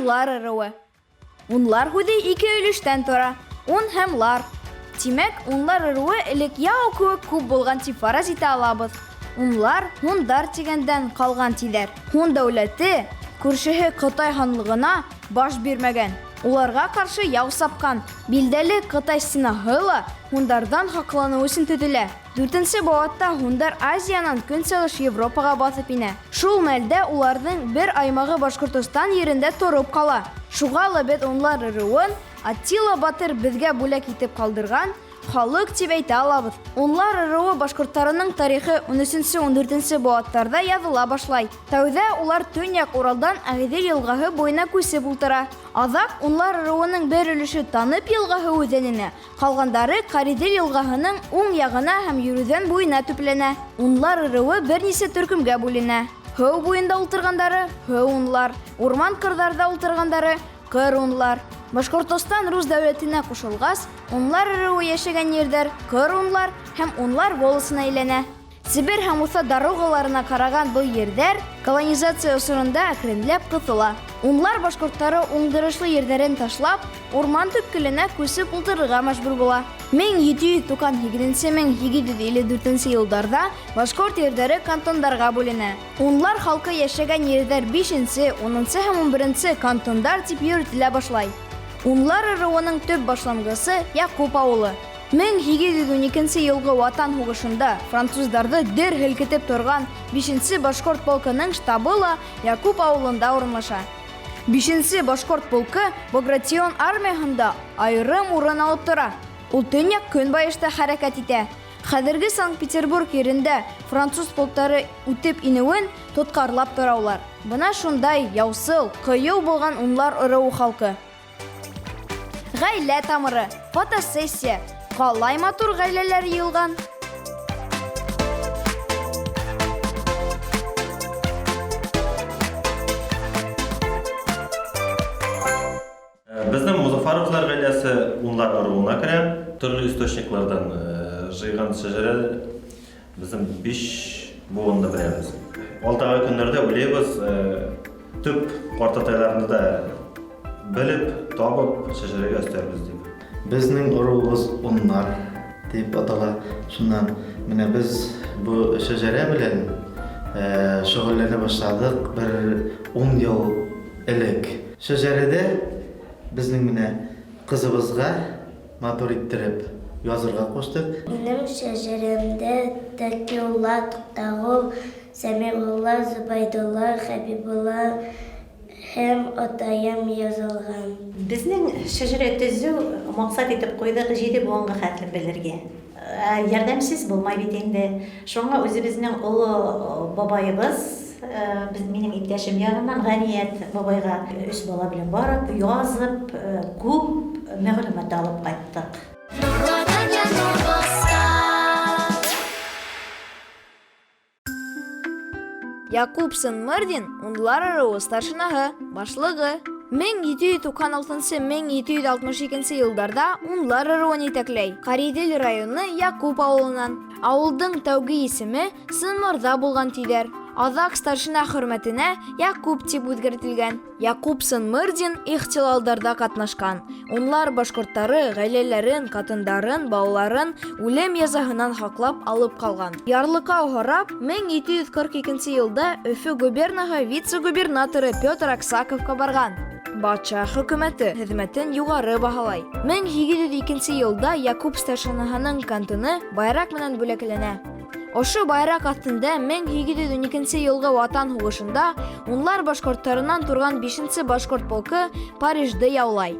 Унлар ыруы. Унлар һүҙе ике өлөштән тора, ун һәм лар. Тимәк, унлар ыруы элек яу кеүек күп булган дип фараз итә алабыҙ. Унлар, һундар тигәндән ҡалған тиҙәр. Һун дәүләте күршеһе Ҡытай ханлығына баш бирмәгән, уларға ҡаршы яу сапҡан. Билдәле Ҡытай стенаһы ла һундарҙан һаҡланыу өсөн төҙөлә. Дүртенсе быуатта һундар Азиянан Көнсығыш Европаға баҫып инә. Шул мәлдә уларҙың бер аймағы Башҡортостан ерендә тороп ҡала. Шуға ла беҙ унлар ырыуын Аттила батыр беҙгә бүләк итеп ҡалдырған халыҡ тип әйтә алабыҙ. Унлар ырыуы башҡорттарының тарихы унөсөнсө-ундүртенсе быуаттарҙа яҙыла башлай. Тәүҙә улар Төньяҡ Уралдан Ағиҙел йылғаһы буйына күсеп ултыра. Аҙаҡ унлар ырыуының бер өлөшө Танып йылғаһы үҙәненә, Ҡалғандары Ҡариҙел йылғаһының уң яғына һәм Йөрүҙән буйына төпләнә. Унлар ыруы бер нисә төркөмгә бүленә. Һыу буйында ултырғандары, һыу унлар, урман-ҡырҙарҙа ултырғандары, ҡыр унлар. Башҡортостан рус дәүләтенә ҡушылғас, унлар ыруы йәшәгән ерҙәр ҡыр унлар һәм унлар волосына әйләнә. Себер һәм Уфа дорогаларына караган был ерҙәр колонизация осоронда әкренләп кыҫыла. Унлар башҡорттары уңдырышлы ерҙәрен ташлап, урман төпкеленә күсеп ултырырға мәжбүр була. 1798-1854 йылдарҙа башҡорт ерҙәре кантондарға бүленә. Унлар халҡы йәшәгән ерҙәр бишенсе, унынсы һәм унберенсе кантондар тип йөрөтөлә башлай. Унлар ырыуының төп башланғысы, Яҡуп ауылы. 1812 нче елгы Ватан һугышында француздарҙы дер һелкетеп торган Бишенсе башҡорт полкының штабы ла Якуб ауылында урынлаша. Бишенсе башҡорт полкы Багратион армияһында айырым урын алып тора. Ул төньяҡ-көнбайышта хәрәкәт итә. Хәҙерге Санкт-Петербург ерендә француз полктары үтеп инеүен тоткарлап тора улар. Бына шундай яусыл, кыю булган унлар ыруы халкы. Гаилә тамыры, фотосессия. Калай матур гаиләләр йыелган. Безнең Мозафаровлар гаиләсе унлар ыруына керә. Төрле источниклардан җыйган шәҗәрә безнең биш буынны беләбез. Алдагы көннәрдә уйлыйбыз, төп картатайларны да белеп, табып, шәҗәрәгә өстәрбез дип. Безнең ыруыбыз уннар дип атала. Шуннан менә без бу шәҗәрә белән шөгыльләнә башладык бер ун ел элек. Шәҗәрәдә безнең менә кызыбызга матур иттереп язырга куштык. Минем шәҗәрәмдә Тәкиулла, Туктагул, Сәмигулла, Зөбәйдулла, Хәбибулла һәм атаем язылган. Безнең шәҗәрә төзү максат итеп куйдык җиде буынга хәтле белергә. Ә ярдәмсез булмай бит инде. Шуңа үзебезнең олы бабаебыз, без, минем иптәшем ягыннан Ганият бабайга өч бала белән барып, язып, күп мәгълүмат алып кайттык. Якуб Сынмырдин унлар ыруы старшинаһы, башлыгы. 1796-1762 елларда унлар ыруын итәкләй. Каридель районы Якуб авылыннан. Авылдың тәүге исеме Сынмырҙа булган тиҙәр. Аҙаҡ старшина хөрмәтенә Якуб тип үҙгәртелгән. Якуб Сынмырдин ихтилалдарҙа ҡатнашҡан. Унлар башҡорттары ғаиләләрен, ҡатындарын, балаларын үлем язаһынан һаҡлап алып ҡалған. Ярлыҡау һорап, 1742 йылда Өфө губернаһы вице-губернаторы Петр Аксаковка барған. Батша хөкүмәте хеҙмәтен юғары баһалай. 1802 йылда Якуб старшинаһының кантоны байраҡ менән бүләкләнә. Ошо байраҡ аҫтында 1812 йылғы Ватан һуғышында унлар башҡорттарынан торған 5-нсе башҡорт полкы Парижды яулай.